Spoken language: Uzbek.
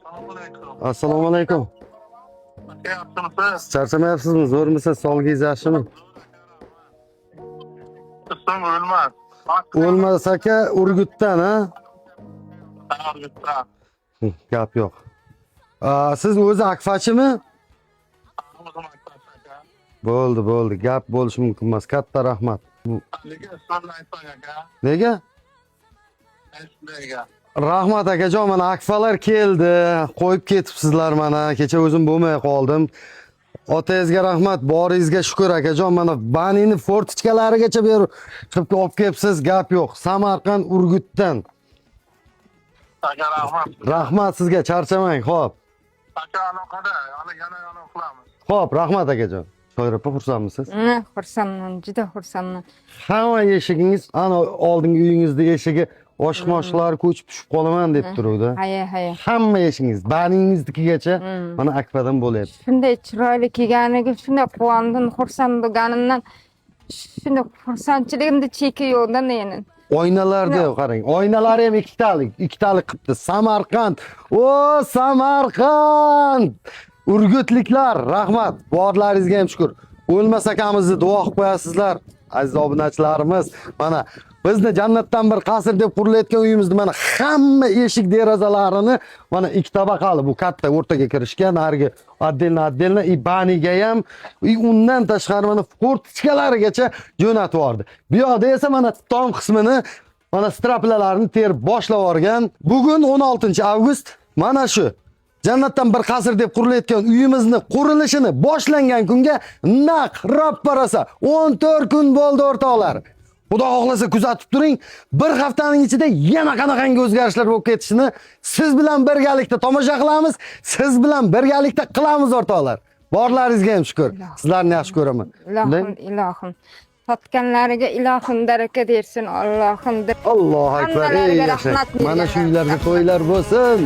Assalomu alaykum. Assalomu alaykum. Aka, yaxshimisiz? Charchamayapsizmi? Zo'rmisiz? Sog'ligingiz yaxshimi? Ism O'lmas. O'lmas aka, Urgutdan, ha? Urgutdan. Gap yo'q. Siz o'zi akfachimi? O'zim Akfachi, aka. Bo'ldi, bo'ldi. Gap bo'lishi mumkin emas. Katta rahmat. Nega ismimni aytmang, aka? Nega? Nega? Rahmat, akajon, mana akfalar keldi. Qo'yib ketibsizlar mana. Kecha o'zim bo'lmay qoldim. Otangizga rahmat, boringizga shukur, akajon. Mana баня ni форточка larigacha berib chiqib olib kelibsiz, gap yo'q. Samarqand, Urgutdan. Aka, rahmat. Rahmat sizga, charchamang. Xo'p. Aka, aloqada, hali yana yana qilamiz. Xo'p, rahmat, akajon. Shoira opa, xursandmisiz? Xursandman, juda xursandman. Hamma eshigingiz, ana oldingi uyingizni eshigi oshiq moshiqlari ko'chib tushib qolaman deb turuvdi. Haya, haya. Hamma eshigingiz, baningiznikigacha mana akfadan bo'lyapti. Shunday chiroyli kelganiga shunday quvondim, xursand bo'lganimdan shunday xursandchiligimni cheki yo'qda meni. Oynalarda qarang, oynalari ham ikkitalik, ikkitalik qilibdi. Samarqand. O, Samarqand! Urgutliklar, rahmat. Borlaringizga ham shukur. O'lmas akamizni duo qilib qo'yasizlar, aziz obunachilarimiz. Mana bizni jannatdan bir qasr deb qurilayotgan uyimizni mana hamma eshik derazalarini mana ikki tabaqali, bu katta o'rtaga kirishga, narigi отдельно отдельно и баня ga ham, и undan tashqari mana форточка larigacha jo'natib yubordi. Bu yoqda esa mana tom qismini, mana straplalarni terib boshlab yuborgan. Bugun 16 avgust, mana shu jannatdan bir qasr deb qurilayotgan uyimizni qurilishini boshlangan kunga naq roppa rosa 14 kun bo'ldi, o'rtoqlar. Xudo xohlasa, kuzatib turing. Bir haftaning ichida yana qanaqangi o'zgarishlar bo'lib ketishini siz bilan birgalikda tomosha qilamiz, siz bilan birgalikda qilamiz, o'rtoqlar. Borlaringizga ham shukur. Sizlarni yaxshi ko'raman. Ilohim, ilohim. Sotganlariga ilohim baraka bersin, Allohim. Allohu akbar. Ey Hammalariga yashang. rahmat Mana shu berganlar. uylarda to'ylar bo'lsin.